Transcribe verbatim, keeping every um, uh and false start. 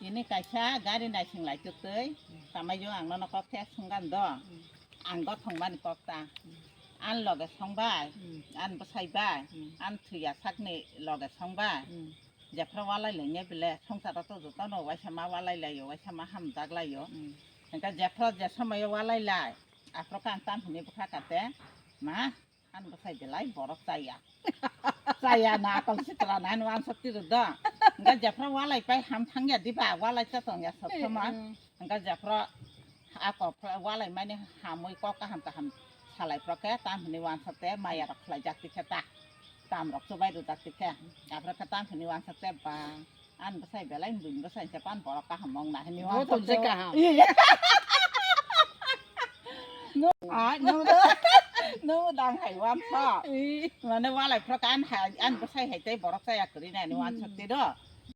Bini kaisa gari naising lai twi twi, tamai yo ang nono kok thek sunggan do. Ang gothong mani kok ta. An loge song bai, an bwsai bai, an thwiya sakni loge song bai. Jephra walai lai ne bile, songsa to joto no waisa ma walai lai yo, waisa ma hamjak lai yo. Engka jephra je somoi yo walai lai, aphro kan tam hini bwkha kate, ma, An bwsai belai borok chaya. Chaya na akol sitra na hwnwi wansok tiro do. Engka jephra walai pai ham thangya diba, walai cha tongya sob somoi. Engka jephra ako walai mani hamwi kok kaham kaham salai proke tam hwnwi wansok te maya rok khlai jak tikhe ta. Tam rok chubai ru jak tikhe. Aphro khe tam hwnwi wansok te ba. An bwsai belai buini bwsai se pan borok kaham wng na hini. Bo wansok tong se kaham. Iya. No, ai, no, no, dang hai wansok. Mane walai phro kan hai, an bwsai hai tei borok chaya kwrwi na hini wansok te do.